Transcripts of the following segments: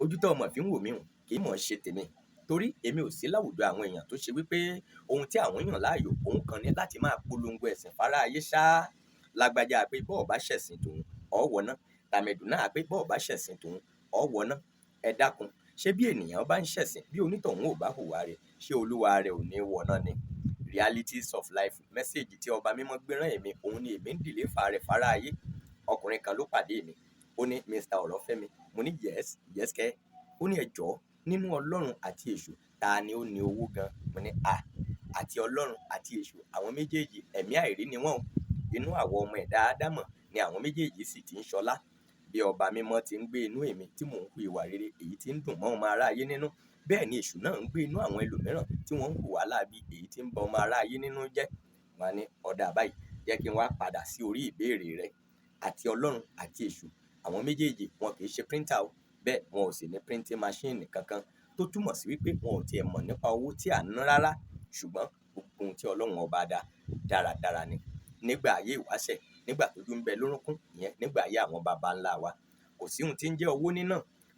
Ojú tó ọmọ fi ń wò mí hùn kì í mọ̀ ṣe tèmi, torí èmi ò sí láwùjọ àwọn èèyàn tó ṣe wípé ohun tí àwọn yàn láàyò òun kan ní láti máa polongo ẹ̀sìn fáráyé ṣá. Lágbájá pé bọ́ọ̀ bá ṣẹ̀sìn tòun ọ̀ wọná, tàmẹ̀dù náà pé bọ́ọ̀ bá ṣẹ̀sìn tòun ọ̀ wọná. Ẹ dákun, ṣé bí ènìyàn bá ń ṣẹ̀sìn bí onítọ̀hún ò bá hùwà rẹ̀, ṣé olúwa rẹ̀ ò ní wọná ni? Realities of life message tí ọba mímọ́ gbé rán èmi, òun ni èmi ń dìlé fa rẹ̀ fáráyé. Ọkùnrin kan ló pàdé mi, ó ní Mr. Ọ̀rọ̀fẹ́mi. Mo ní yes, yes kẹ́. Ó ní ẹ jọ̀ọ́, nínú Ọlọ́run àti èṣù, ta ni ó ní owó gan? Mo ní à, àti Ọlọ́run àti èṣù, àwọn méjèèjì ẹ̀mí àìrí ni wọ́n o. Inú àwọ̀ ọmọ ẹ̀dá Ádámọ̀ ni àwọn méjèèjì sì ti ń ṣọlá. Bí ọba mímọ́ ti ń gbé inú èmi tí mò ń hu ìwà rere èyí tí ń dùn mọ́ ọmọ aráyé nínú, bẹ́ẹ̀ ni èṣù náà ń gbé inú àwọn ẹlòmíràn tí wọ́n ń hùwà láabi èyí tí ń ba ọmọ aráyé nínú jẹ́. Wọ́n á ní ọ̀dà báyìí, jẹ́ kí n wá padà sí orí ìbéèrè rẹ. Àti Ọlọ́run àti èṣù, àwọn méjèèjì wọn kì í ṣe printer o, bẹ́ẹ̀ wọn ò sì ní printing machine kankan, tó túmọ̀ sí wípé wọn ò tiẹ̀ mọ̀ nípa owó tí à ń ná rárá. Ṣùgbọ́n gbogbo ohun tí Ọlọ́run ọba dá dáradára ni. Nígbà ayé ìwáṣẹ̀, nígbà tójú ń bẹ lórúnkún, ìyẹn nígbà ayé àwọn baba ńlá wa, kò sí ohun tí ń jẹ́ owó níná.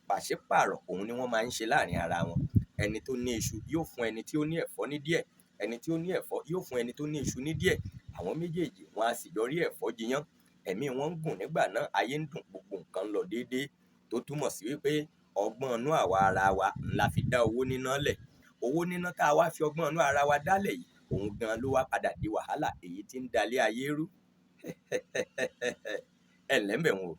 Pàṣípààrọ̀ òun ni wọ́n máa ń ṣe láàrin ara wọn. Ẹni tó ní iṣu yóò fún ẹni tí ó ní ẹ̀fọ́ ní díẹ̀, ẹni tí ó ní ẹ̀fọ́ yóò fún ẹni tó ní iṣu ní díẹ̀. Àwọn méjèèjì wọn a sì jọ rí ẹ̀fọ́ jiyán. Ẹ̀mí wọn ń gùn nígbà náà, ayé ń dùn, gbogbo nǹkan ń lọ déédéé. Tó túmọ̀ sí wípé ọgbọ́n inú àwa ara wa ńlá fi dá owó níná lẹ̀. Owó níná tá a wá fi ọgbọ́n inú ara wa dálẹ̀ yìí, òun gan ló wá padà di wàhálà èyí tí ń dalé ayé rú. Ẹ ǹlẹ́ ń bẹ̀ wọ́n o.